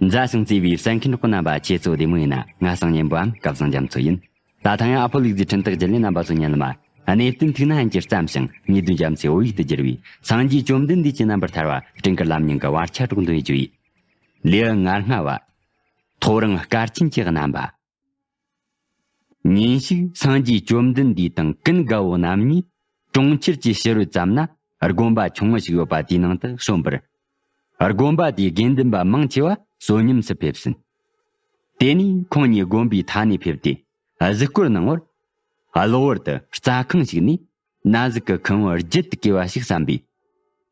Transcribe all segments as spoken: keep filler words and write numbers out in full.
མཛའ་ཞིང་བརྩེ་བའི་གསན་མཁན་གྲོགས་པོ་རྣམ་པ། ཁྱེད་ཚོ་བདེ་མོ་ཡིན་ན། ང་སང་ཉན་པའམ་སྐལ་བཟང་རྒྱ་མཚོ་ཡིན། ད་ཐེངས་ཡང་ཨ་ཕོ་ལུག་རྫིའི་འཕྲིན་སྟེགས་བརྒྱུད་ལས་རྣམ་པ་ཚོ་ཉན་ལ་མ། གནས་བརྟན་ཐུགས་ན་ཧན་གྱིས་བརྩམས་ཤིང་། ཉེ་དུས་རྒྱ་མཚོའི་བོད་ཡིག་ཏུ་བསྒྱུར་བའི་སངས་རྒྱས་བཅོམ་ལྡན་འདས་ཀྱི་རྣམ་པར་ཐར་བ་སྤྲིན་དཀར་ལམ་རྙིང་གི་བར་ཆ་དྲུག་འདོན་རྒྱུ་ཡིན། ལེའུ་ང་ལྔ་བ། ཐོ་རངས་སྐར་ཆེན་གྱི་རྣམ་པ། ཉིན་ཞིག་སངས་རྒྱས་བཅོམ་ལྡན་འདས་དང་ཀུན་དགའ་བོ་རྣམ་གཉིས་གྲོང་ཁྱེར་གྱི་ཕྱི་རོལ་ཙམ་ན་དགོན་པ་ཆུང་ངུ་ཞིག་ཡོད་པ་དེའི་ནང་དུ་སོན་པར། དགོན་པ་དེའི་དགེ་འདུན་པ་མང་ཆེ་བ་བསོད་སྙོམས་སུ་ཕེབས་ཟིན། དེ་ནས་ཁོང་གཉིས་དགོན་པའི་མཐའ་ནས་ཕེབས་ཏེ། གཟིགས་སྐོར་གནང་བར། གློ་བུར་དུ་རྩྭ་ཁང་ཞིག་ནས་ན་ཟུག་གི་ཁུ་བོ་རྒྱུད་དུ་གས་པ་ཞིག་བསམ་པས།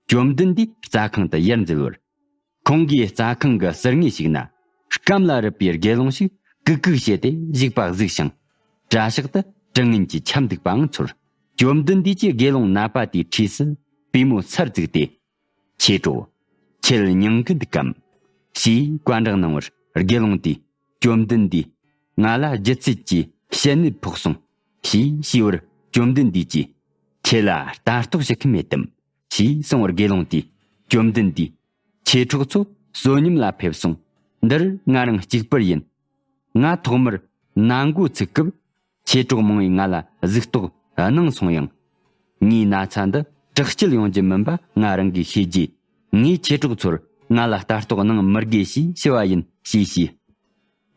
བཅོམ་ལྡན་འདས་རྩྭ་ཁང་དུ་ཡར་འཛུལ་བར། ཁོང་གིས་རྩྭ་ཁང་གི་ཟུར་ངོས་ཞིག་ན་སྐམ་ལ་རུབ་པའི་དགེ་སློང་ཞིག་གུག་གུག་བྱས་ཏེ་བཞུགས་པ་གཟིགས་ཤིང་། གྲྭ་ཤག་ཏུ་དྲི་ངན་གྱིས་ཁྱབ་འདུག་པའང་ཚོར། བཅོམ་ལྡན་འདས་ཀྱིས་དགེ་སློང་ནད་པ་དེའི་འཁྲིས་སུ་པུས་མོ་སར་བཙུགས་ཏེ། ཁྱེད་གྲོགས། ཁྱེད་སྙིང་གི་འདུག་གམ། ཞེས་བཀའ་འདྲི་གནང་བར། དགེ་སློང་དེས། བཅོམ་ལྡན་འདས། ང་ལ་ལྗིད་ཚད་ཀྱི་ཞལ་ནད་ཕོག་སོང་། ཞེས་ཞུས་པར། བཅོམ་ལྡན་འདས་ཀྱིས། ཁྱེད་ལ་ལྟ་རྟོག་བྱེད་མཁན་མེད་དམ། ཞེས་གསུངས་པར། དགེ་སློང་དེས། བཅོམ་ལྡན་འདས། ཁྱེད་གྲོགས་ཚོ་བསོད་སྙོམས་ལ་ཕེབས་སོང་། འདིར་ང་རང་གཅིག་པུར་ཡིན། ང་ཐོག་མར་ན་མགོ་ཚུགས་སྐབས། ཁྱེད་གྲོགས་མང་བས་ང་ལ་གཟིགས་རྟོག་གནང་སོང་ཡང་། ངའི་ན་ཚ་འདི་དྲག་སྐྱེད་ཡོང་རྒྱུ་མིན་པ་ང་རང་གིས་ཤེས་རྗེས། ངས་ཁྱེད་གྲོགས་ཚོར་ང་ལ་ལྟ་རྟོག་གནང་མི་དགོས་ཞེས་ཞུ་བ་ཡིན། ཞེས་ཞུས།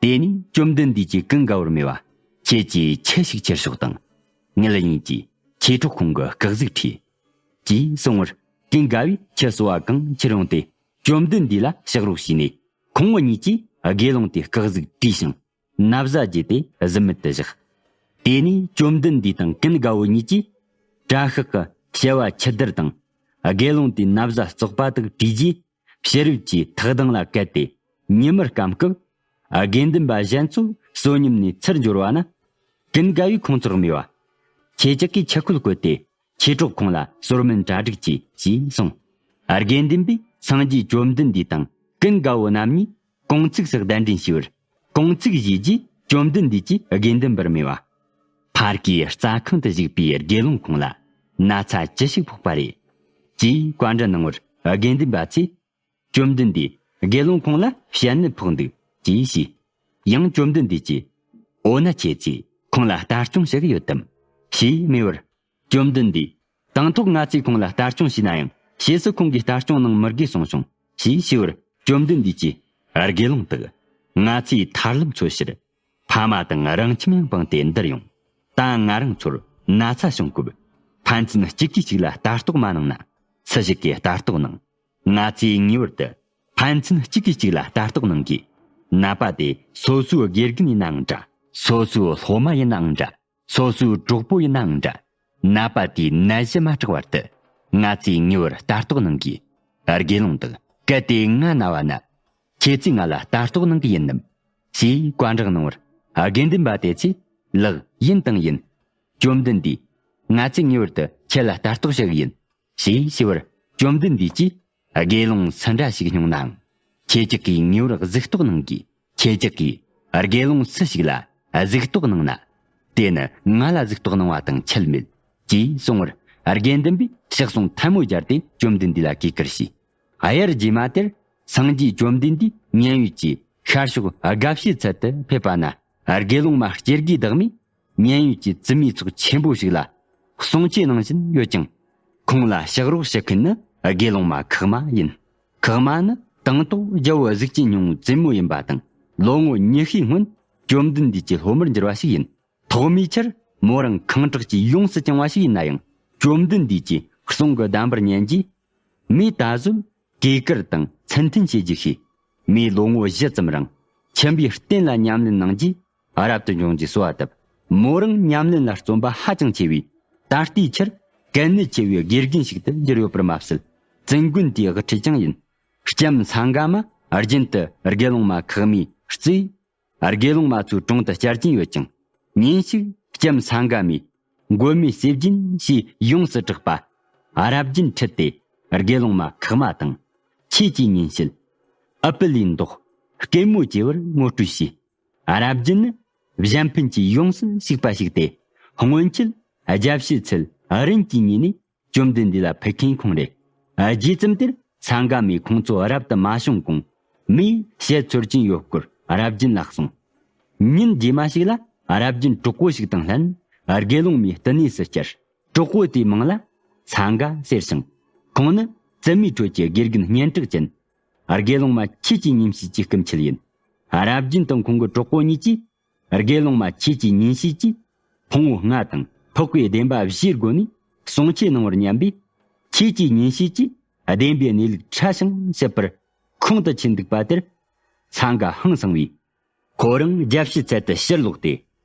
དེ་ནས་བཅོམ་ལྡན་འདས་ཀྱིས་ཀུན་དགའ་བོར་སྨྲས་པ། ཁྱེད་ཀྱིས་ཆུ་ཞིག་ཁྱེར་ཤོག་དང་། ངེད་གཉིས་ཀྱིས་ཁྱེད་གྲོགས་ཁོང་གི་སྐག་ཟིག་ཁྲིད། ཅེས་གསུངས་པར། ཀུན་དགའ་བོས་ཆུ་སོ་བ་གང་ཁྱེར་ཡོང་སྟེ། བཅོམ་ལྡན་འདས་ལ་ཕྱག་རོགས་བྱས་ནས། ཁོང་གཉིས་ཀྱིས་དགེ་སློང་དེའི་སྐག་ཟིག་བཀྲུས་ཤིང་། ན་བཟའ་བརྗེས་ཏེ་གཟི་མེད་དུ་བཞག་དེ་ནས་བཅོམ་ལྡན་འདས་དང་ཀུན་དགའ་བོ་གཉིས་ཀྱིས་གྲྭ་ཤག་གི་བྱ་བ་ཆུ་བསྡུར་དང་། དགེ་སློང་དེའི་ན་བཟའ་བཙོག་པ་དག་བཀྲུས་རྗེས། ཕྱི་རོལ་གྱི་ཐག་དང་ལ་བཀལ་ཏེ། ཉི་མར་སྐམ་སྐབས། དགེ་འདུན་པ་གཞན་ཚོ་བསོད་སྙོམས་ནས་ཚུར་འབྱོར་བ་ན། ཀུན་དགའ་བོས་ཁོང་ཚོར་སྨྲས་པ། ཁྱེད་ཅག་གིས་ཆུ་ཁོལ་བསྐོལ་ཏེ། ཁྱེད་གྲོགས་ཁོང་ལ་གསོལ་སྨན་གྲ་སྒྲིག་གྱིས། ཞེས་གསུངས། དགེ་འདུན་པས་སངས་རྒྱས་བཅོམ་ལྡན་འདས་དང་ཀུན་དགའ་བོ་རྣམ་གཉིས་གུང་ཚིགས་སུ་གདན་འདྲེན་ཞུས་པར། གུང་ཚིགས་བཞེས་རྗེས་བཅོམ་ལྡན་འདས་ཀྱིས་དགེ་འདུན་པར་སྨྲས་པ། ཕ་གིའི་རྩྭ་ཁང་དུ་བཞུགས་པའི་དགེ་སློང་ཁོང་ལ་ན་ཚ་ཅི་ཞིག་ཕོག་པ་རེད། ཅེས་བཀའ་འདྲི་གནང་བར། དགེ་འདུན་པ་ཚོས། བཅོམ་ལྡན་འདས་དགེ་སློང་ཁོང་ལ་ཞལ་ནད་ཕོག་འདུག་ཅེས་ཞུས། ཡང་བཅོམ་ལྡན་འདས་ཀྱིས། འོ་ན་ཁྱེད་ཚོས་ཁོང་ལ་ལྟ་སྐྱོང་བྱེད་ཀྱི་ཡོད་དམ། ཞེས་སྨྲས་པར། བཅོམ་ལྡན་འདས། དང་ཐོག་ང་ཚོས་ཁོང་ལ་ལྟ་སྐྱོང་བྱས་ན་ཡང་ཕྱིས་སུ་ཁོང་གིས་ལྟ་སྐྱོང་གནང་མི་དགོས་གསུངས་བྱུང་། ཞེས་ཞུས་པར། བཅོམ་ལྡན་འདས་ཀྱིས། དགེ་སློང་དག་ང་ཚོས་ཐར་ལམ་འཚོལ་ཕྱིར། ཕ་མ་དང་རང་ཁྱིམ་ཡང་སྤངས་ཏེ་འདིར་ཡོང་། ད་ང་རང་ཚོར་ན་ཚ་བྱུང་སྐབས། ཕན་ཚུན་གཅིག་གིས་གཅིག་ལ་ལྟ་རྟོག་མ་གནང་ན། སུ་ཞིག་གིས་ལྟ་རྟོག་གནང་། ང་ཚོས་ངེས་པར་དུ་ཕན་ཚུན་གཅིག་གིས་གཅིག་ལ་ལྟ་རྟོག་གནང་དགོས། ནད་པ་དེ་སོ་སོའི་དགེ་རྒན་ཡིན་ནའང་འདྲ། སོ་སོའི་སློབ་མ་ཡིན་ནའང་འདྲ། སོ་སོའི་གྲོགས་པོ་ཡིན་ནའང་འདྲ། ནད་པ་དེའི་ནད་གཞི་མ་དྲག་བར་དུ། ང་ཚོས་ངེས་པར་ལྟ་རྟོག་གནང་དགོས། དགེ་སློང་དག་གལ་ཏེ་ང་ན་བ་ན། ཁྱེད་ཚོས་ང་ལ་ལྟ་རྟོག་གནང་གི་ཡིན་ནམ། ཞེས་བཀའ་འདྲི་གནང་བར། དགེ་འདུན་པ་དེ་ཚོས། ལགས། ཡིན་དང་ཡིན། བཅོམ་ལྡན་འདས། ང་ཚོས་ངེས་པར་དུ་ཁྱེད་ལ་ལྟ་རྟོག་བྱེད་ཀྱི་ཡིན། ཞེས་ཞུས་པར། བཅོམ་ལྡན་འདས་ཀྱིས། དགེ་སློང་སུ་འདྲ་ཞིག་སྙུང་ནའང་། ཁྱེད་ཅག་གིས་ངེས་པར་གཟིགས་རྟོག་གནང་དགོས། ཁྱེད་ཅག་གིས་དགེ་སློང་སུ་ཞིག་ལ་གཟིགས་རྟོག་གནང་ན། དེ་ནི་ང་ལ་གཟིགས་རྟོག་གནང་བ་དང་ཁྱད་མེད། ཅེས་གསུངས་པར། དགེ་འདུན་པས་ཕྱག་ཟུང་ཐལ་མོ་སྦྱར་ཏེ་བཅོམ་ལྡན་འདས་ལ་གུས་བཀུར་བྱས། དབྱར་རྗེས་མ་དེར་སངས་རྒྱས་བཅོམ་ལྡན་འདས་མཉན་ཡོད་ཀྱི་ཤར་ཕྱོགས་དགའ་བྱེད་ཚལ་དུ་ཕེབས་པ་ན། དགེ་སློང་མ་སྐྱེ་དགུའི་བདག་མོས་མཉན་ཡོད་ཀྱི་བཙུན་མོའི་ཚོགས་ཆེན་པོ་ཞིག་ལ་གསུང་ཆོས་གནང་བཞིན་ཡོད་ཀྱང་། ཁོང་ལ་ཕྱག་རོགས་བྱེད་མཁན་ནི་དགེ་སློང་མ་ཁག་མ་ཡིན། ཁག་མ་ནི་དང་ཐོག་རྒྱལ་པོ་གཟུགས་ཅན་སྙིང་པོའི་བཙུན་མོ་ཡིན་པ་དང་། ལོ་ངོ་ཉི་ཤུའི་སྔོན་བཅོམ་ལྡན་འདས་ཀྱི་སློབ་མར་གྱུར་པ་ཞིག་ཡིན། ཐོག་མའི་ཆར་མོ་རང་ཁེངས་དྲེགས་ཀྱིས་ཡོངས་སུ་བཅིངས་པ་ཞིག་ཡིན་ན་ཡང་། བཅོམ་ལྡན་འདས་ཀྱི་གསུང་གི་གདམས་པར་ཉན་རྗེས། མོས་ད་གཟོད་གུས་བཀུར་དང་མཚན་མཐུན་བྱེད་རྒྱུ་ཤེས། མོས་ལོ་ངོ་བཞི་ཙམ་རིང་ཁྱིམ་པའི་རྟེན་ལ་ཉམས་ལེན་གནང་རྗེས། རབ་ཏུ་འབྱུང་རྒྱུའི་གསོལ་བ་བཏབ། མོ་རང་ཉམས་ལེན་ལ་བརྩོན་པ་ཧ་ཅང་ཆེ་བས། ད་ལྟའི་ཆར་གལ་གནད་ཆེ་བའི་དགེ་རྒན་ཞིག་ཏུ་གྱུར་ཡོད་པར་མ་ཟད། བཙུན་དགོན་དེའི་དབུ་ཁྲིད་ཀྱང་ཡིན། ལྕམ་སངྒ་མ་རྒྱུན་དུ་དགེ་སློང་མ་ཁག་མའི་གཙོས། དགེ་སློང་མ་ཚོའི་དྲུང་དུ་བཅར་གྱིན་ཡོད་ཀྱང་། ཉིན་ཞིག་ལྕམ་སངྒ་མས་མགོན་མེད་ཟས་སྦྱིན་ཞེས་ཡོངས་སུ་གྲགས་པ་རབ་སྦྱིན་ཁྲིད་དེ། དགེ་སློང་མ་ཁག་མ་དང་ཁྱེད་ཀྱིས་ཉིན་ཕྱེད་ཨུ་པི་ལིའི་མདོག་སྐད་མོ་བྱེ་བར་ངོ་སྤྲོད་བྱས། རབ་སྦྱིན་ནི་གཞན་ཕན་གྱིས་ཡོངས་སུ་ཞིག་པ་ཞིག་སྟེ། སྔོན་ཆད་རྒྱལ་བྱེད་ཚལ་ཨ་རིན་གྱི་ཉིན་ནས་བཅོམ་ལྡན་འདས་ལ་ཕེབས་མཁན་ཁོང་རེད། རྗེས་ཙམ་དེར་སངྒ་མས་ཁོང་ཚོ་རབ་ཏུ་མ་བྱུང་གོང་ མོས་བཤད་ཚོར་གྱིན་ཡོད་སྐོར་རབ་རྒྱན་ལ་གསུངས། ཉིན་རྗེས་མ་ཞིག་ལ་རབ་རྒྱན་གྲོགས་པོ་ཞིག་དང་ལྷན་དགེ་སློང་མའི་བསྟི་གནས་སུ་བཅར། གྲོགས་པོ་དེའི་མིང་ལ་ཚ་འགའ་ཟེར་ཞིང་། ཁོང་ནི་བཙུན་མའི་ཁྲོད་ཀྱི་དགེ་རྒན་སྙན་གྲགས་ཅན། དགེ་སློང་མ་ཁྱེད་ཀྱི་ཉིན་བྱེད་ཀྱི་སྐུ་མཆེད་ཡིན། རབ་རྒྱན་དང་ཁོང་གི་གྲོགས་པོ་གཉིས་ཀྱིས། དགེ་སློང་མ་ཁྱེད་ཀྱི་ཉིན་བྱེད་ཀྱིས་ཕུང་པོ་ལྔ་དང་འཕགས་པའི་བདེན་པ་བཞིའི་སྒོ་ནས་གསུང་ཆོས་གནང་བར་སྙམ་པས། ཁྱེད་ཀྱི་ཉིན་བྱེད་ཀྱིས་བདེན་པའི་གནས་ལུགས་ཕྲ་ཞིང་ཞིབ་པར་ཁུངས་དུ་ཆུད་འདུག་པ་དེར། ཚ་འགའ་ཧང་སངས་པས། ཁོ་རང་རྒྱལ་ཕྱི་ཚལ་དུ་ཕྱིར་ལོག་སྟེ།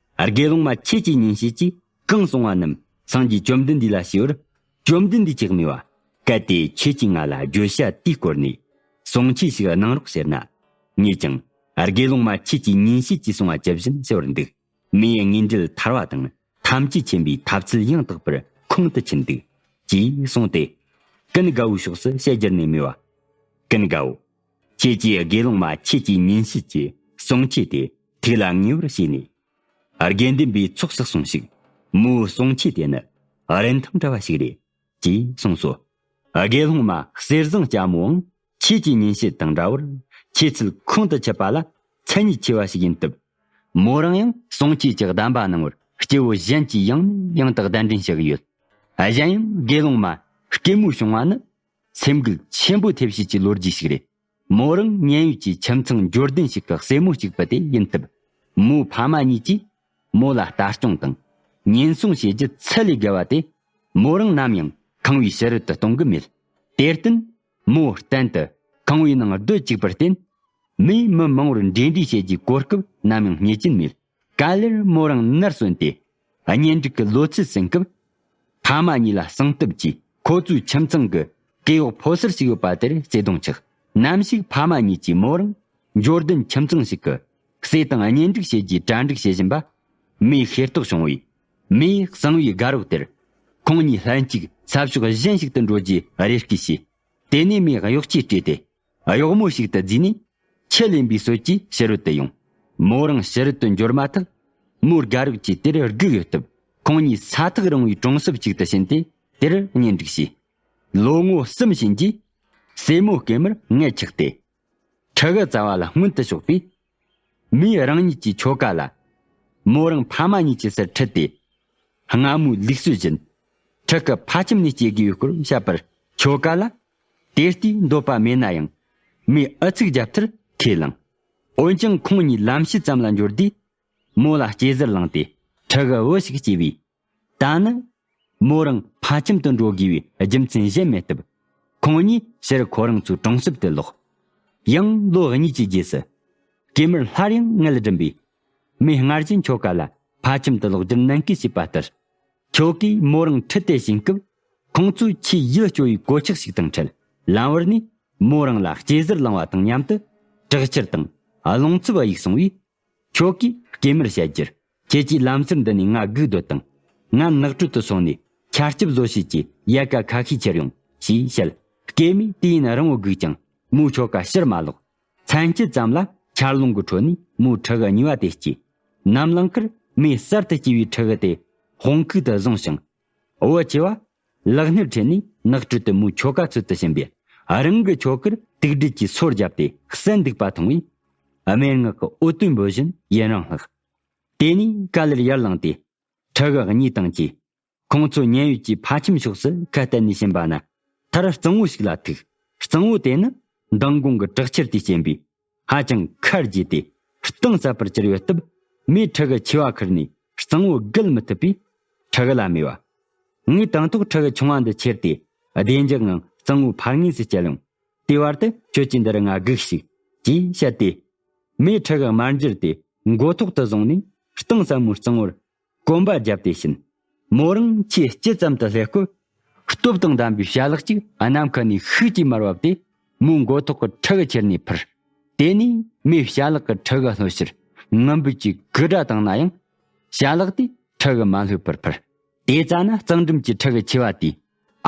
དགེ་སློང་མ་ཁྱེད་ཀྱི་ཉིན་བྱེད་ཀྱིས་གང་གསུང་བ་རྣམས་སངས་རྒྱས་བཅོམ་ལྡན་འདས་ལ་ཞུས་པར། བཅོམ་ལྡན་འདས་ཀྱིས་སྨྲས་པ། གལ་ཏེ་ཁྱེད་ཀྱིས་ང་ལ་བརྗོད་བྱ་དེའི་སྐོར་ནས་གསུང་ཆོས་ཤིག་གནང་རོགས་ཟེར་ན། ངས་ཀྱང་དགེ་སློང་མ་ཁྱེད་ཀྱི་ཉིན་བྱེད་ཀྱིས་གསུང་བ་ཇི་བཞིན་ཞུ་བར་འདུག། མི་ཡི་དངོས་འབྲེལ་ཐར་བ་དང་ཐམས་ཅད་མཁྱེན་པའི་ཐབས་ཚུལ་ཡང་དག་པར་ཁུངས་དུ་ཆུད་འདུག། ཅེས་གསུངས་ཏེ། ཀུན་དགའ་བོའི་ཕྱོགས་སུ་ཞལ་བསྒྱུར་ནས་སྨྲས་པ། ཀུན་དགའ་བོ། ཁྱེད་ཀྱིས་དགེ་སློང་མ་ཁྱེད་ཀྱི་ཉིན་བྱེད་ཀྱི་གསུང་ཆོས་དེ་ཐུགས་ལ་ངེས་པར་བྱས་ནས། དགེ་འདུན་པའི་ཚོགས་སུ་སོང་ཞིག། མོའི་གསུང་ཆོས་དེ་ནི་རིན་ཐང་བྲལ་བ་ཞིག་རེད། ཅེས་གསུངས་སོ། དགེ་སློང་མ་གསེར་བཟང་ལྕམ་མོའང་ཁྱེད་ཀྱི་ཉིན་བྱེད་དང་འདྲ་བར་ཁྱེད་ཚུལ་ཁུངས་དུ་ཆུད་པ་ལ་མཚན་ཉིད་ཆེ་བ་ཞིག་ཡིན་སྟབས། མོ་རང་ཡང་གསུང་ཆོས་ཀྱི་གདམས་པ་གནང་བར་སྐྱེ་བོ་གཞན་གྱིས་ཡང་ནས་ཡང་དུ་གདན་འདྲེན་བྱེད་ཀྱི་ཡོད། གཞན་ཡང་དགེ་སློང་མ་སྐྱེད་མོས་བྱུང་བ་ནི་སེམས་འགུལ་ཆེན་པོ་ཐེབས་བྱེད་ཀྱི་ལོ་རྒྱུས་ཤིག་རེད། མོ་རང་མཉན་ཡོད་ཀྱི་ཁྱིམ་ཚང་འབྱོར་ལྡན་ཞིག་གི་སྲས་མོ་གཅིག་པུ་དེ་ཡིན་སྟབས། མོའི་ཕ་མ་གཉིས་ཀྱིས་མོ་ལ་ལྟ་སྐྱོང་དང་ཉེན་སྲུང་བྱེད་རྒྱུ་ཚད་ལས་བརྒལ་བ་དེ། མོ་རང་ནམ་ཡང་ཁང་བའི་ཕྱི་རོལ་དུ་གཏོང་གི་མེད། དེར་བརྟེན། མོ་གཏན་དུ་ཁང་བའི་ནང་སྡོད་བཅུག་པར་བརྟེན། མོས་མི་མང་བོར་འབྲེལ་འདྲིས་བྱེད་རྒྱུའི་གོ་སྐབས་ནམ་ཡང་རྙེད་ཀྱིན་མེད། ག་ལེར་མོ་རང་ནར་སོན་ཏེ། གཉེན་སྒྲིག་གི་ལོ་ཚོད་ཟིན་སྐབས། ཕ་མ་གཉིས་ལ་གསང་གཏུབ་ཀྱིས་ཁོ་ཚོའི་ཁྱིམ་ཚང་གི་གོས་འོག་ཕོ་གསར་ཞིག་ཡོད་པ་དེར་བརྩེ་དུང་ཆགས། ནམ་ཞིག་ཕ་མ་གཉིས་ཀྱིས་མོ་རང་འབྱོར་ལྡན་ཁྱིམ་ཚང་ཞིག་གི་སྲས་དང་གཉེན་སྒྲིག་བྱེད་རྒྱུའི་གྲ་སྒྲིག་བྱེད་བཞིན་པ། མོས་ཤེས་རྟོགས་བྱུང་བས། མོས་གསང་བའི་དགའ་རོགས་དེར། ཁོང་གཉིས་ལྷན་ཅིག་ས་ཕྱོགས་གཞན་ཞིག་ཏུ་འགྲོ་རྒྱུའི་རེ་སྐུལ་བྱས། དེ་ནས་མོས་གཡོག་ཆས་སྤྲས་ཏེ། གཡོག་མོ་ཞིག་ཏུ་བརྫིས་ནས། ཁྱི་ལེན་པའི་སྲོལ་གྱིས་ཕྱི་རོལ་དུ་ཡོང་། མོ་རང་ཕྱི་རོལ་དུ་འབྱོར་མ་ཐག། མོའི་དགའ་རོགས་ཀྱིས་དེར་སྒུག་ཡོད་སྟབས། ཁོང་གཉིས་ས་ཐག་རིང་བའི་གྲོང་གསེབ་ཅིག་ཏུ་ཕྱིན་ཏེ། དེར་གཉེན་སྒྲིག་བྱས། ལོ་ངོ་གསུམ་ཕྱིན་རྗེས། སྲས་མོ་སྐྱེས་མར་མངལ་ཆགས་ཏེ། ཕྲུ་གུ་བཙའ་བ་ལ་སྔོན་དུ་ཕྱོགས་པས། མོས་རང་ཉིད་ཀྱི་ཁྱོ་ག་ལ། མོ་རང་ཕ་མ་གཉིས་ཀྱི་སར་ཁྲིད་དེ། སྔ་མོའི་ལུགས་སྲོལ་བཞིན། ཕྲུ་གུ་ཕ་ཁྱིམ་ནས་སྐྱེ་དགོས་པའི་སྐོར་བཤད་པར། ཁྱོ་ག་ལ། དེ་ལྟའི་འདོད་པ་མེད་ན་ཡང་། མོས་ཨུ་ཚུགས་རྒྱབ་མཐར་ཁས་བླངས། འོན་ཀྱང་ཁོང་གཉིས་ལམ་བྱེད་ཙམ་ལ་འབྱོར་དུས། མོ་ལ་སྐྱེས་ཟུར་བླངས་ཏེ། ཕྲུ་གུ་བུ་ཞིག་སྐྱེས་པས། ད་ནི། མོ་རང་ཕ་ཁྱིམ་དུ་འགྲོ་དགོས་པའི་རྒྱུ་མཚན་གཞན་མེད་སྟབས། ཁོང་གཉིས་ཕྱིར་ཁོ་རང་ཚོའི་གྲོང་གསེབ་ཏུ་ལོག། ཡང་ལོ་གཉིས་ཀྱི་རྗེས་སུ། སྐྱེས་མར་སླར་ཡང་མངལ་སྦྲུམ་པས། མོས་སྔར་བཞིན་ཁྱོ་ག་ལ་ཕ་ཁྱིམ་དུ་ལོག་རྒྱུར་ནན་སྐུལ་བྱས་པ་ལྟར། ཁྱོ་གས་མོ་རང་ཁྲིད་དེ་ཕྱིན་སྐབས། ཁོང་ཚོས་ཆེས་ཡིད་སྐྱོ་བའི་གོད་ཆག་ཞིག་དང་འཕྲད། ལམ་བར་ནས་མོ་རང་ལ་སྐྱེས་ཟུར་བླངས་པ་དང་མཉམ་དུ། དྲག་ཆར་དང་རླུང་འཚུབ་གཡུགས་སོང་བས། ཁྱོ་གས་སྐྱེས་མར་བཤད་རྒྱུར། ཁྱེད་ཀྱིས་ལམ་ཟུར་འདི་ནས་ང་སྒུག་སྡོད་དང་། ང་ནགས་ཁྲོད་དུ་སོང་ནས་ཆར་ཆུ་བཟོ་བྱེད་ཀྱི་ཡལ་ག་ཁ་ཤས་ཁྱེར་ཡོང་། ཞེས་བཤད། སྐྱེས་མས་དུས་ཡུན་རིང་བོ་སྒུག་ཀྱང་། མོའི་ཁྱོ་ག་ཕྱིར་མ་ལོག། མཚན་དཀྱིལ་ཙམ་ལ་ཆར་རླུང་གི་ཁྲོད་ནས་མོའི་ཕྲུ་གུ་གཉིས་པ་དེ་སྐྱེས། ནམ་ལངས་ཁར་མོས་གསར་དུ་སྐྱེས་པའི་ཕྲུ་གུ་དེ་དཔུང་ཁུག་ཏུ་བཟུང་ཞིང་། བུ་ཆེ་བ། ལག་སྣེར་ཁྲིད་ནས་ནགས་ཁྲོད་དུ་མོའི་ཁྱོ་ག་འཚོལ་དུ་ཕྱིན་པས། རང་གི་ཁྱོ་གར་དུག་སྦྲུལ་གྱིས་སོ་བརྒྱབ་སྟེ་བསད་འདུག་པ་མཐོང་བས། སྨྲེ་སྔགས་ཀྱི་འོ་དོད་འབོད་བཞིན་ཡུན་རིང་ལྷགས། དེ་ནས་ག་ལེར་ཡར་ལངས་ཏེ། ཕྲུ་གུ་གཉིས་དང་བཅས། ཁོང་ཚོ་མཉན་ཡོད་ཀྱི་ཕ་ཁྱིམ་ཕྱོགས་སུ་ཁ་གཏད་ནས་ཕྱིན་པ་ན། མཐར་གཙང་བོ་ཞིག་ལ་ཐུག། གཙང་བོ་དེ་ནི་མདང་དགོང་གི་དྲག་ཆར་དེས་རྐྱེན་པས། ཧ་ཅང་ཁར་རྒྱས་ཏེ་གཏིང་ཟབ་པར་གྱུར་ཡོད་སྟབས། མོས་ཕྲུ་གུ་ཆེ་བ་ཁུར་ནས་གཙང་བོ་བརྒལ་མི་ཐུབ་པས། ཕྲུ་གུ་ལ་སྨྲས་པ། ངས་དང་ཐོག་ཕྲུ་གུ་ཆུང་བ་འདི་ཁྱེར་ཏེ། བདེ་འཇགས་ངང་གཙང་བོའི་ཕར་ངོས་སུ་བསྐྱལ་ཡོང་། དེ་བར་དུ་ཁྱོད་ཀྱིས་འདིར་ང་སྒུག་ཞིག། ཅེས་བཤད་དེ། མོས་ཕྲུ་གུ་མར་འཛུལ་ཏེ་མགོ་ཐོག་ཏུ་བཟུང་ནས། གཏིང་ཟབ་མོའི་གཙང་བོར་གོམ་པ་བརྒྱབ་སྟེ་ཕྱིན། མོ་རང་ཆེས་དཀྱིལ་ཙམ་དུ་སླེབས་སྐབས། སྟོབས་དང་ལྡན་པའི་བྱ་ལག་ཅིག་ནམ་མཁའ་ནས་ཤུགས་ཀྱིས་མར་བབས་ཏེ། མོའི་མགོ་ཐོག་གི་ཕྲུ་གུ་ཁྱེར་ནས་འཕུར། དེ་ནས་མོས་བྱ་ལག་གིས་ཕྲུ་གུ་གློད་ཕྱིར། ངུ་འབོད་ཀྱི་རྐུབ་སྒྲ་བཏང་ན་ཡང་། བྱ་ལག་དེས་ཕྲུ་གུ་མ་གློད་པར་འཕུར། དེ་ཙ་ན་གཙང་སྦྲུམ་གྱི་ཕྲུ་གུ་ཆེ་བ་དེས།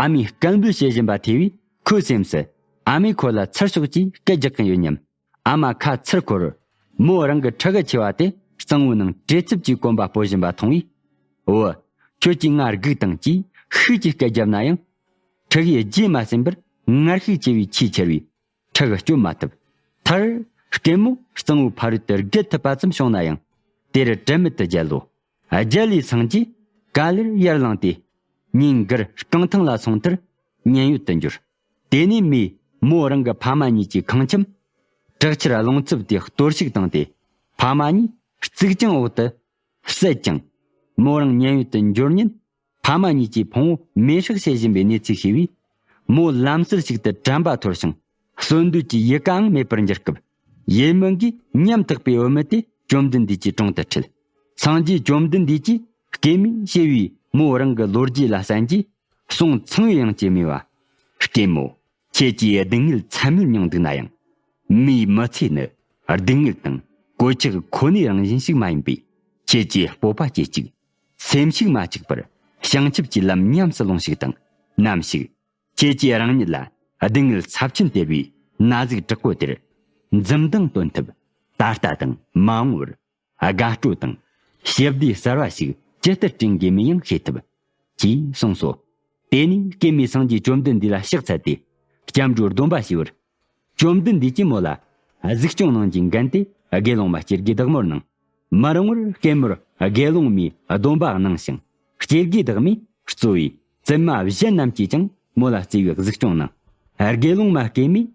ཨ་མས་སྐད་འབོད་བྱེད་བཞིན་པ་ཐོས་པས། ཁོའི་སེམས་སུ། ཨ་མས་ཁོ་ལ་ཚུར་ཤོག་ཅེས་སྐད་རྒྱག་གིན་ཡོད་སྙམ། ཨ་མ་ཁ་ཚུར་འཁོར། མོ་རང་གི་ཕྲུ་གུ་ཆེ་བ་དེ་གཙང་བོའི་ནང་བྲེལ་འཚུབ་ཀྱིས་གོམ་པ་སྤོ་བཞིན་པ་མཐོང་བས། འོ། ཁྱོད་ཀྱིས་ང་སྒུག་དང་། ཅེས་ཤུགས་ཀྱིས་སྐད་བརྒྱབ་ན་ཡང་། ཕྲུ་གུའི་རྗེས་མ་ཟིན་པར་ངར་ཤུགས་ཆེ་བའི་ཆེས་ཆེར་བས། ཕྲུ་གུ་སྐྱོབ་མ་ཐུབ། མཐར། སྐྱེད་མོ་གཙང་བོའི་ཕ་རོལ་ཏུ་བརྒལ་ཐུབ་པ་ཙམ་བྱུང་ན་ཡང་། དེར་དྲན་མེད་དུ་བརྒྱལ་ལོ། བརྒྱལ་ལས་སངས་རྒྱས་ག་ལེར་ཡར་ལངས་ཏེ། ཉིན་འགར་རྐང་ཐང་ལ་སོང་མཐར། མཉན་ཡོད་དུ་གྱུར། དེ་ནས་མོས་མོ་རང་གི་ཕ་མ་གཉིས་ཀྱི་ཁང་ཁྱིམ། བྲག་ཆར་རླུང་འཚུབ་དེ་གཏོར་བཤིག་བཏང་སྟེ། ཕ་མ་གཉིས་གཙུག་རྒྱང་འོག་ཏུ་བསད་ཅིང་། མོ་རང་མཉན་ཡོད་དུ་འབྱོར་ཉིན། ཕ་མ་གཉིས་ཀྱིས་ཕུང་བོ་མེ་སྲེག་བྱེད་བཞིན་པའི་གནས་ཚུལ་ཤེས་པས། མོ་ལམ་སྲོལ་ཞིག་ཏུ་དྲན་པ་འཐོར་ཞིང་། གསོན་འདོད་ཀྱི་ཡིད་ཀའང་མེད་པར་འགྱུར་སྐབས། ཡིད་སྨོན་གྱིས་ཉམ་ཐག་པའི་བུད་མེད་དེ་བཅོམ་ལྡན་འདས་ཀྱི་དྲུང་དུ་ཁྲིད། སངས་རྒྱས་བཅོམ་ལྡན་འདས་ཀྱིས་སྐྱེད་མོས་ཞེས་པའི་མོ་རང་གི་ལོ་རྒྱུས་ལ་གསན་རྗེས། གསུང་ཚངས་པའི་དབྱངས་ཀྱིས་སྨྲས་པ། སྐྱེད་མོ། ཁྱེད་ཀྱིས་སྡུག་བསྔལ་ཚད་མེད་མྱོང་འདུག་ན་ཡང་། མིའི་མི་ཚེ་ནི་སྡུག་བསྔལ་དང་གོད་ཆག་ཁོ་ནའི་རང་བཞིན་ཞིག་མ་ཡིན་པས། ཁྱེད་ཀྱིས་སྤོབས་པ་སྐྱེད་ཅིག་སེམས་ཤུགས་མ་བཅུག་པར་བྱང་ཆུབ་ཀྱི་ལམ་ཉམས་སུ་ལོངས་ཤིག་དང་། ནམ་ཞིག་ཁྱེད་ཀྱིས་རང་ཉིད་ལ་སྡུག་བསྔལ་ཚབས་ཆེན་སྟེར་བའི་ན་ཟུག་དྲག་པོ་དེར་འཛུམ་མདངས་སྟོན་ཐུབ། ད་ལྟ་དང་མ་འོངས་པར་དགའ་སྤྲོ་དང་ཞི་བདེ་གསར་བ་ཞིག་ཇི་ལྟར་བསྐྲུན་དགོས་མིན་ཡང་ཤེས་ཐུབ། ཅེས་གསུངས་སོ། དེ་ནས་སྐྱེད་མོས་སངས་རྒྱས་བཅོམ་ལྡན་འདས་ལ་ཕྱག་འཚལ་ཏེ། སྐྱབས་འགྲོའི་སྡོམ་པ་ཞུས་པར། བཅོམ་ལྡན་འདས་ཀྱིས་མོ་ལ་གཟིགས་སྐྱོང་གནང་རྒྱུའི་འགན་དེ་དགེ་སློང་མ་སྐྱེ་དགུའི་བདག་མོར་གནང་། མ་རུང་བར་སྐྱེད་མོར་དགེ་སློང་མའི་སྡོམ་པ་གནང་ཞིང་། སྐྱེ་དགུའི་བདག་མོས་གཙོ་བོའི་བཙུན་མ་གཞན་རྣམས་ཀྱིས་ཀྱང་མོ་ལ་བརྩེ་བའི་གཟིགས་སྐྱོང་གནང་། དགེ་སློང་མ་སྐྱེད་མོས་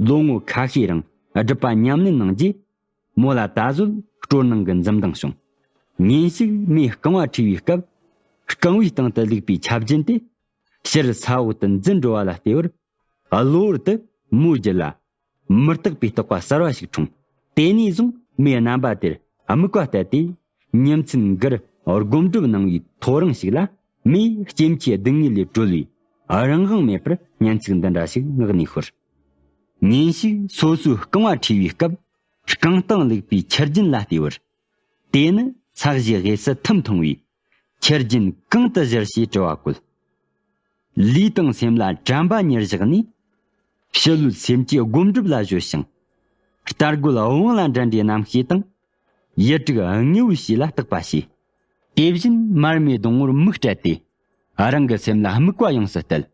ལོ་ངོ་ཁ་ཤས་རིང་སྒྲུབ་པ་ཉམས་ལེན་གནང་རྗེས། མོ་ལ་ད་གཟོད་སྤྲོ་སྣང་གི་འཛུམ་མདངས་བྱུང་། ཉིན་ཞིག་མོས་རྐང་བ་འཁྲུས་པའི་སྐབས། རྐང་བའི་སྟེང་དུ་བླུགས་པའི་ཆ་རྒྱུན་དེ། ཕྱིར་ས་འོག་ཏུ་འཛུལ་འགྲོ་བ་ལ་བལྟས་པར། གློ་བུར་དུ་མོའི་རྒྱུད་ལ་མུ་སྟེགས་པའི་རྟགས་པ་གསར་བ་ཞིག་འཁྲུངས། དེ་ནས་བཟུང་མོས་རྣམ་པ་དེར་དམིགས་པ་གཏད་དེ། ཉིན་མཚན་འགར་སྒོམ་སྒྲུབ་གནང་བའི་ཐོ་རངས་ཤིག་ལ། མོས་སྐྱེ་འཆིའི་སྡུག་བསྔལ་ལས་གྲོལ་བའི་རང་དབང་མེད་པར་སྙན་ཚིག་འདི་འདྲ་ཞིག་ངག་ནས་ཤོར། ཉིན་ཞིག་སོ་སོའི་རྐང་བ་འཁྲུས་པའི་སྐབས། རྐང་སྟེང་བླུགས་པའི་ཆུ་རྒྱུན་ལ་བལྟས་པར། དེ་ནི་ཚ་གཞིའི་དབུས་སུ་ཐིམ་ཐང་བས། ཆུ་རྒྱུན་གང་དུ་བཞུར་ཞེས་དྲི་བ་བཀོད། ལུས་དང་སེམས་ལ་དྲན་པ་ཉེར་བཞག་ནས། ཕྱི་ལུས་སེམས་ཀྱི་སྒོམ་སྒྲུབ་ལ་གཞོལ་ཞིང་། རྟ་རྒོད་དབང་ལ་འགྲན་པའི་རྣམ་ཤེས་དང་། ཡིད་དྲུག་དངོས་པོའི་ཕྱི་ལ་བརྟག་པ་བྱས། དེ་བཞིན་མར་མེའི་སྡོང་བོར་མིག་སྤྲད་དེ། རང་གི་སེམས་ལ་དམིགས་པ་ཡོངས་སུ་གཏད།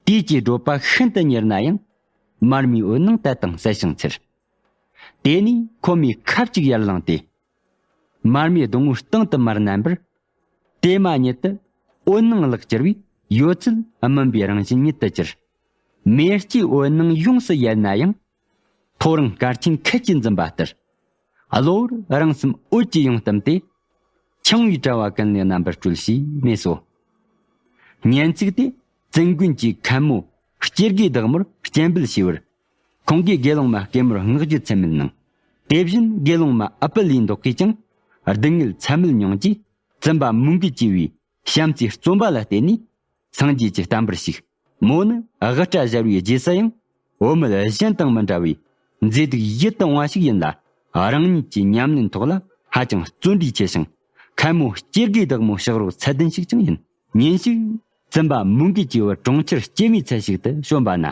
དུས་ཀྱི་བགྲོད་པ་ཤིན་ཏུ་ཉེར་ན་ཡང་། མར་མེའི་འོད་སྣང་དལ་དང་གསལ་ཞིང་འཚེར། དེ་ནས་ཁོ་མོས་ཁ་ཅིག་ཡར་ལངས་ཏེ། མར་མེའི་སྡོང་བོའི་སྟེང་དུ་མར་མནན་པར། དེ་མ་ཉིད་དུ་འོད་སྣང་ལག་གྱུར་བས་ཡོད་ཚད་སྨིན་པའི་རང་བཞིན་ཉིད་དུ་གྱུར། མེ་ལྕེའི་འོད་སྣང་ཡོངས་སུ་ཡལ་ན་ཡང་། ཐོ་རངས་སྐར་ཆེན་ཁད་ཀྱིས་འཛིན་པ་ལྟར། གློ་བུར་རང་སེམས་འོད་ཀྱིས་ཡོངས་གཏམས་ཏེ། འཆིང་བའི་དྲ་བ་ཀུན་ལས་རྣམ་པར་གྲོལ་ཞེས་སྨྲས་སོ། སྙན་ཚིག་དེ་བཙུན་དགོན་གྱི་མཁན་མོ་སྐྱེ་དགུའི་བདག་མོར་སྤྱན་འབུལ་ཞུས་པར། ཁོང་གིས་དགེ་སློང་མ་སྐྱེད་མོར་བསྔགས་བརྗོད་ཚད་མེད་གནང་། དེ་བཞིན་དགེ་སློང་མ་ཨུ་པ་ལིའི་མདོག་གིས་ཀྱང་སྡུག་བསྔལ་ཚད་མེད་མྱོང་རྗེས། བཙུན་པ་མོའུ་འགལ་གྱི་བུའི་བྱམས་བརྩེའི་བརྩོན་པ་ལ་བརྟེན་ནས། སངས་རྒྱས་ཀྱི་བསྟན་པར་ཞུགས། མོ་ནི་དབུ་སྐྲ་བཞར་བའི་རྗེས་སུ་ཡང་བུད་མེད་གཞན་དང་མི་འདྲ་བའི་མཛེས་སྡུག་ཡིད་དུ་འོང་བ་ཞིག་ཡིན་ལ། རང་ཉིད་ཀྱི་ཉམས་ལེན་ཐོག་ལ་ཧ་ཅང་བརྩོན་འགྲུས་ཆེ་ཞིང་། མཁན་མོ་སྐྱེ་དགུའི་བདག་མོའི་ཕྱག་རོགས་ཚད་ལྡན་ཞིག་ཀྱང་ཡིན། ཉིན་ཞིག་བཙུན་པ་མོའུ་འགལ་གྱི་བུ་གྲོང་ཁྱེར་སྐྱེད་མོས་ཚལ་ཞིག་ཏུ་བྱོན་པ་ན།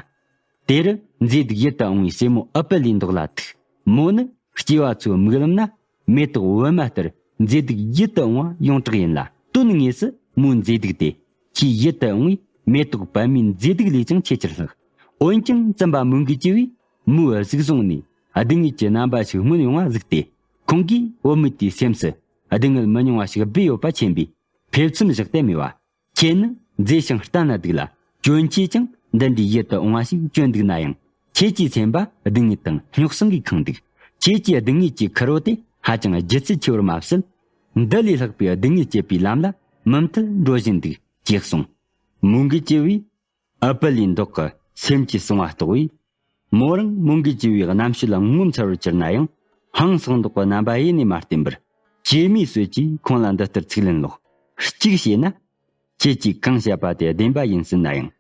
དེར་མཛེས་སྡུག་ཡིད་དུ་འོང་བའི་སྲས་མོ་ཨུ་པ་ལིའི་མདོག་ལ་ཐུག་མོ་ནི་སྐྱེས་པ་ཚོའི་མིག་ལམ་ན། མེ་ཏོག་འོད་མ་ལྟར་མཛེས་སྡུག་ཡིད་དུ་འོང་བ་ཡོངས་གྲགས་ཡིན་ལ། དོན་དངོས་སུ་མོའི་མཛེས་སྡུག་དེ་ཆེས་ཡིད་དུ་འོང་བའི་མེ་ཏོག་པད་མའི་མཛེས་སྡུག་ལས་ཀྱང་ཆེས་ཆེར་ལྷག་འོན་ཀྱང་བཙུན་པ་མོའུ་འགལ་གྱི་བུས་མོའི་གཟུགས་བཟུང་ནས་སྡུག་བསྔལ་གྱི་རྣམ་པ་ཞིག་མངོན་ཡོང་བ་གཟིགས་ཏེ། ཁོང་གིས་བུད་མེད་དེའི་སེམས་སུ་སྡུག་བསྔལ་མི་ཉུང་བ་ཞིག་སྦས་ཡོད་པ་མཁྱེན་པས། ཕེབས་མཚམས་བཞག་སྟེ་སྨྲས་པ། ཁྱེད་ནི་མཛེས་ཤིང་ལྟ་ན་སྡུག་ལ། གྱོན་ཆས་ཀྱང་འདི་འདྲའི་ཡིད་དུ་འོང་བ་ཞིག་གྱོན་འདུག་ན་ཡང་། ཁྱེད་ཀྱི་སེམས་པ་སྡུག་བསྔལ་དང་རྙོག་ཟིང་གིས་ཁེངས་འདུག་ཁྱེད་ཀྱི་སྡུག་བསྔལ་གྱི་ཁུར་བོ་དེ་ཧ་ཅང་ལྗིད་ཚད་ཆེ་བར་མ་ཟད། འདི་ལས་ལྷག་པའི་སྡུག་བསྔལ་སྐྱེད་པའི་ལམ་ལ་མུ་མཐུད་འགྲོ་བཞིན་འདུག་ཅེས་གསུངས། མོའུ་འགལ་གྱི་བུས་ཨུ་པ་ལིའི་མདོག་གི་སེམས་ཀྱི་གསང་བ་རྟོགས་པས། མོ་རང་མོའུ་འགལ་གྱི་བུའི་རྣམ་དཔྱོད་ལ་ངོ་མཚར་བར་གྱུར་ན་ཡང་། ཧང་སང་དོག་པའི་རྣམ་པ་ཡེ་ནས་མ་བསྟན་པར། སྐྱེད་མོས་གསོས་ཀྱིས་ཁོང་ལ་འདི་ལྟར་ཚིག་ལན་སློག་གཅིག་བྱས་ན། ཁྱེད་ཀྱིས་གང་བཤད་པ་དེ་བདེན་པ་ཡིན་སྲིད་ན་ཡང་།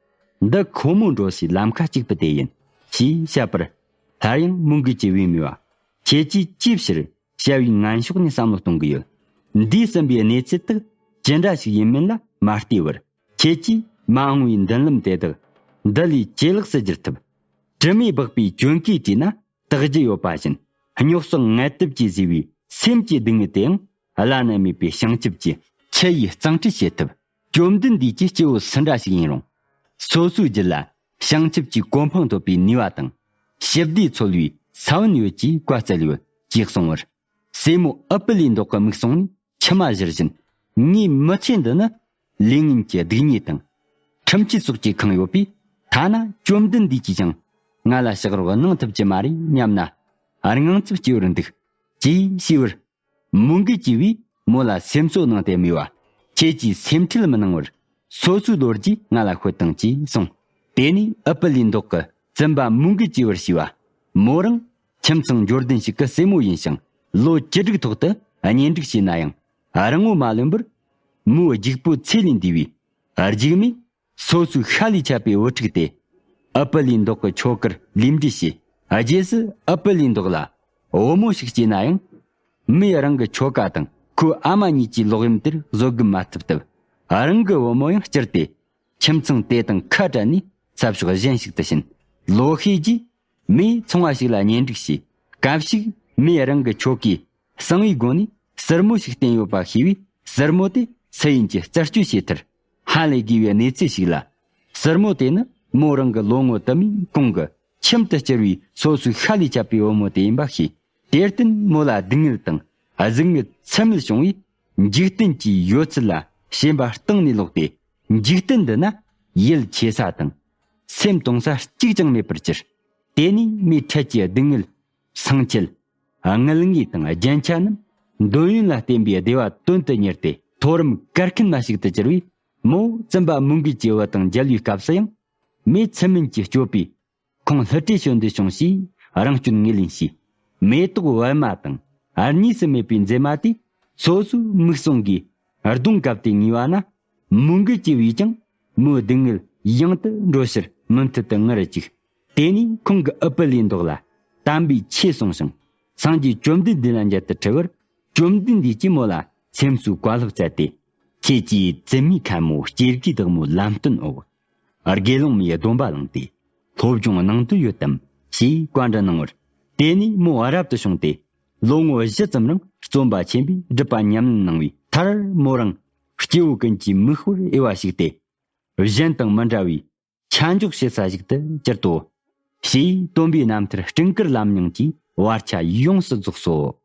འདི་ཁོ་མོ་འགྲོ་སའི་ལམ་ཁ་གཅིག་པུ་དེ་ཡིན། ཞེས་བཤད་པར། སླར་ཡང་མོའུ་འགལ་གྱི་བུས་སྨྲས་པ། ཁྱེད་ཀྱིས་ཅིའི་ཕྱིར་བྱ་བའི་ངན་ཕྱོགས་ནས་བསམ་བློ་གཏོང་གི་ཡོད། འདས་ཟིན་པའི་གནས་ཚུལ་དག་ཅི་འདྲ་ཞིག་ཡིན་མིན་ལ་མ་བལྟས་པར། ཁྱེད་ཀྱིས་མ་འོངས་པའི་མདུན་ལམ་དེ་དག་འདི་ལས་ཇེ་ལེགས་སུ་བསྒྱུར་ཐུབ། དྲི་མས་སྦགས་པའི་གྱོན་གོས་བྲིས་ན་དག་རྒྱུ་ཡོད་པ་བཞིན། རྙོག་ཟོག་ངལ་དུབ་ཀྱིས་བཟོས་པའི་སེམས་ཀྱི་སྡུག་བསྔལ་དེའང་བླ་ན་མེད་པའི་བྱང་ཆུབ་ཀྱི་ཆུ་ཡིས་གཙང་སྦྲ་བྱེད་ཐུབ། བཅོམ་ལྡན་འདས་ཀྱི་སྐྱེ་བོ་སུ་འདྲ་ཞིག་ཡིན་རུང་། སོ་སོའི་རྒྱུད་ལ་བྱང་ཆུབ་ཀྱི་གོ་འཕང་ཐོབ་པའི་ནུས་པ་དང་། ཞི་བདེ་འཚོལ་བའི་ ས་བོན་ཡོད་ཅེས་བཀའ་སྩལ་ཡོད་ཅེས་གསུངས་པར། སྲས་མོ་ཨུ་པི་ལའི་མདོག་གི་མིག་ཟུང་ནས་མཆི་མ་བཞུར་བཞིན། ངའི་མི་ཚེ་འདི་ནི་ལས་ངན་གྱི་སྡིག་ཉེས་དང་། ཁྲིམས་ཆད་སོགས་ཀྱིས་ཁེངས་ཡོད་པས། ཐ་ན་བཅོམ་ལྡན་འདས་ཀྱིས་ཀྱང་ང་ལ་ཕྱག་རོགས་གནང་ཐུབ་ཀྱི་མ་རེད་སྙམ་ན། དངངས་འཚབ་སྐྱེ་བར་འདུག །ཅེས་ཞུས་པར། མོའུ་འགལ་གྱི་བུས་མོ་ལ་སེམས་གསོ་གནང་སྟེ་སྨྲས་པ། ཁྱེད་ཀྱིས་སེམས་ཁྲལ་མི་གནང་བར། སོ་སོའི་ལོ་རྒྱུས་ང་ལ་ཤོད་དང་ཅེས་གསུངས། དེ་ནས་ཨུ་པི་ལའི་མདོག་གི་བཙུན་པ་མོའུ་འགལ་གྱི་བུར་ཞུས་པ། མོ་རང་ཁྱིམ་ཚང་འབྱོར་ལྡན་ཞིག་གི་སྲས་མོ་ཡིན་ཞིང་། ལོ་བཅུ་དྲུག་ཐོག་ཏུ་གཉེན་སྒྲིག་བྱས་ན་ཡང་། རིང་བོ་མ་ལོན་པར་མོའི་རྒྱུགས་པོ་ཚེ་ལས་འདས་པས། རྒྱུགས་མས་སོ་སོའི་ཤ་ལས་ཆད་པའི་བུ་ཕྲུག་དེ་ཨུ་པི་ལའི་མདོག་གི་ཁྱོ་གར་ལུས་འབྲེལ་བྱས། རྗེས་སུ་ཨུ་པི་ལའི་མདོག་ལ་བུ་མོ་ཞིག་སྐྱེས་ན་ཡང་། མོས་རང་གི་ཁྱོ་ག་དང་ཁོའི་ཨ་མ་གཉིས་ཀྱི་ལོག་གཡེམ་དེར་བཟོད་སྒོམ་མ་ཐུབ་སྟབས། རང་གི་བུ་མོ་ཡང་བསྐྱུར་ཏེ། ཁྱིམ་ཚང་དེ་དང་ཁ་བྲལ་ནས་ས་ཕྱོགས་གཞན་ཞིག་ཏུ་ཕྱིན། ལོ་ཤས་རྗེས། མོས་ཚོང་བ་ཞིག་ལ་གཉེན་སྒྲིག་བྱས། སྐབས་ཤིག་མོས་རང་གི་ཁྱོ་གས་གསང་བའི་སྒོ་ནས་ཟུར་མོ་ཞིག་བསྟེན་ཡོད་པ་ཤེས་པས། ཟུར་མོ་དེ་སུ་ཡིན་གྱི་རྩད་གཅོད་བྱས་མཐར། ཧ་ལས་དགོས་པའི་གནས་ཚུལ་ཞིག་ལ། ཟུར་མོ་དེ་ནི་མོ་རང་གི་ལོ་ངོ་དུ་མའི་གོང་གི་ཁྱིམ་དུ་བསྐྱུར་བའི་སོ་སོའི་ཤ་ལས་ཆད་པའི་བུ་མོ་དེ་ཡིན་པ་ཤེས། དེར་བརྟེན་མོ་ལ་སྡུག་བསྔལ་དང་གཟུགས་བརྙན་ཚད་མེད་བྱུང་བས། འཇིག་རྟེན་གྱི་ཡོད་ཚད་ལ་ཞེན་པ་གཏིང་ནས་ལོག་སྟེ། འཇིག་རྟེན་འདི་ན་ཡིད་ཆེས་ས་དང་སེམས་གཏོང་ས་གཅིག་ཀྱང་མེད་པར་གྱུར། དེ་ནས་མོའི་འཕྲལ་གྱི་སྡུག་བསྔལ། སངས་རྒྱས། དངུལ་དངོས་དང་རྒྱན་ཆ་རྣམས་འདོད་ཡོན་ལ་བརྟེན་པའི་བདེ་བ་དོན་དུ་གཉེར་ཏེ། མཐོ་རིམ་གར་མཁན་མ་ཞིག་ཏུ་གྱུར་བས། མོ་བཙུན་པ་མོའུ་འགལ་གྱི་བུ་དང་མཇལ་བའི་སྐབས་སུ་ཡང་། མོས་ཚུལ་མིན་གྱི་སྤྱོད་པས། ཁོང་ལྷུ་སྤྲོད་བྱོན་དུ་བྱུང་ཞེས་རང་སྐྱོན་ངོས་ལེན་བྱས། མེ་ཏོག་པད་མ་དང་གཉིས་སུ་མེད་པའི་མཛེས་མ་དེ་སོ་སོའི་མིག་ཟུང་གིས་གདོང་བཀབ་སྟེ་ངུས་པ་ན། མོའུ་འགལ་གྱི་བུས་ཀྱང་མོའི་སྡུག་བསྔལ་ཡང་དུ་འགྲོ་ཕྱིར་མུ་མཐུད་དུ་ངུ་རུ་བཅུག །དེ་ནས་ཁོང་གི་ཨུ་པི་ལའི་མདོག་ལ་དམ་པའི་ཆོས་གསུངས་ཤིང་། སངས་རྒྱས་བཅོམ་ལྡན་འདས་ལ་མཇལ་དུ་ཁྲིད་པར། བཅོམ་ལྡན་འདས་ཀྱིས་མོ་ལ་སེམས་གསོའི་བཀའ་སློབ་སྩལ་ཏེ། ཁྱེད་ཀྱིས་བཙུན་མའི་ཁ་མོ་སྐྱེ་དགུའི་བདག་མོའི་ལམ་སྟོན་འོག་དགེ་སློང་མའི་སྡོམ་པ་བླངས་ཏེ། སློབ་སྦྱོང་གནང་འདོད་ཡོད་དམ་ཞེས་བཀའ་འདྲི་གནང་བར། དེ་ནས་མོ་རབ་ཏུ་བྱུང་སྟེ། ལོ་ངོ་བཞི་ཙམ་རིང་རྩོམ་པ་ཆེན་པོའི་སྒྲུབ་པ་ཉམས་ལེན་གནང་བའི་མཐར། མོ་རང་སྐྱེ་བོ་ཀུན་གྱི་མིག་དཔེར་འོས་པ་ཞིག་སྟེ། གཞན་དང་མི་འདྲ་བའི་ཆ་འཇོག་བྱེད་ས་ཞིག་ཏུ་གྱུར་ཏོ། ཞེས་སྟོན་པའི་རྣམ་ཐར་སྤྲིན་དཀར་ལམ་རྙིང་གི་བར་ཆ་ཡོངས་སུ་རྫོགས་སོ།